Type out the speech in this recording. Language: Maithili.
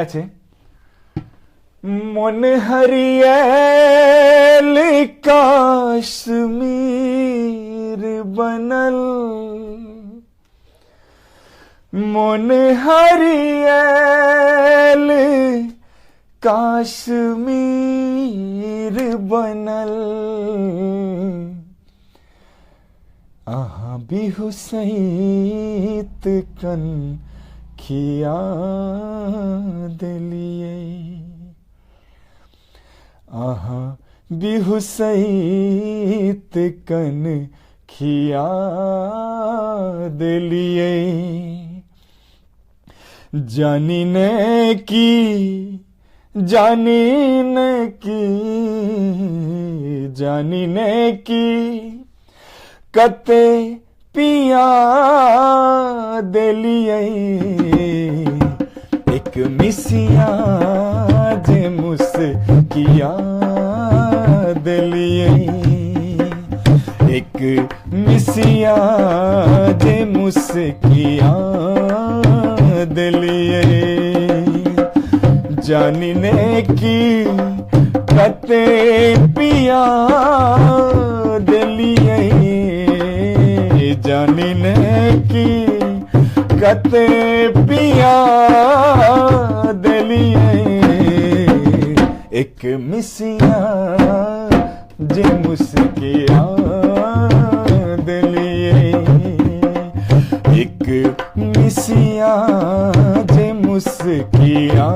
छै। मोन हरियल काश्मीर बनल, मोन हरियल काश्मीर बनल, अहाँ बिहुसैत कन खिया देलियै, अहाँ बिहुसैत कन खिया देलियै। जानी ने की, जानी ने की, जानी ने की कते पिया देलियै, एक मिसिया जे मुस्किया देलियै, एक मिसिया जे मुस्किया देलियै। जानी ने की कते पिया देलियै, जानी ने की कते पिया देलियै, एक मिसिया जे मुस्किया देलियै, एक मिसिया जे मुस्किया